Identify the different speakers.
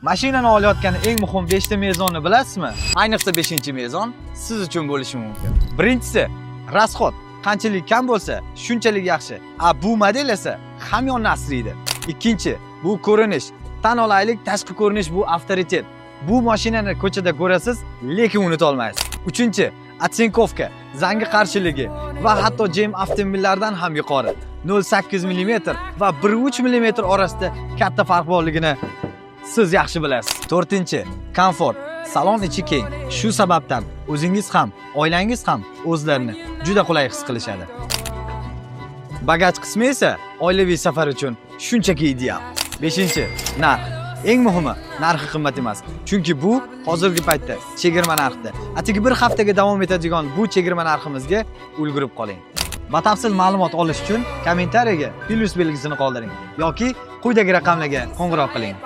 Speaker 1: Mashinani olayotgan eng muhim 5 ta mezonni bilasizmi? Ayniqsa 5-mezon siz uchun bo'lishi mumkin. Birinchisi, расход. Qanchalik kam bo'lsa, shunchalik yaxshi. A bu model esa hamyonni asraydi. Ikkinchi, bu ko'rinish. Tan olaylik, tashqi ko'rinish bu avtoritet. Bu mashinani ko'chada ko'rasiz, lekin unuta olmaysiz. Uchinchi, оцинковка, zangga qarshiligi va hatto GM avtomobillardan ham yuqori. 0.8 mm va 1.3 mm orasida katta farq borligini siz yaxshi bilasiz. To'rtinchi, komfort. Salon ichi keng. Shu sababdan o'zingiz ham, oilangiz ham o'zlarini juda qulay his qilishadi. Bagaj qismi esa oilaviy safar uchun shunchaki ideal. Beshinchi, narx. Eng muhimi, narxi qimmat emas. Chunki bu hozirgi paytda chegirma narxda. Atigi bir haftaga davom etadigan bu chegirma narximizga ulgurib qoling. Batafsil ma'lumot olish uchun kommentariyaga plyus belgisini qoldiring yoki quyidagi raqamlarga qo'ng'iroq qiling.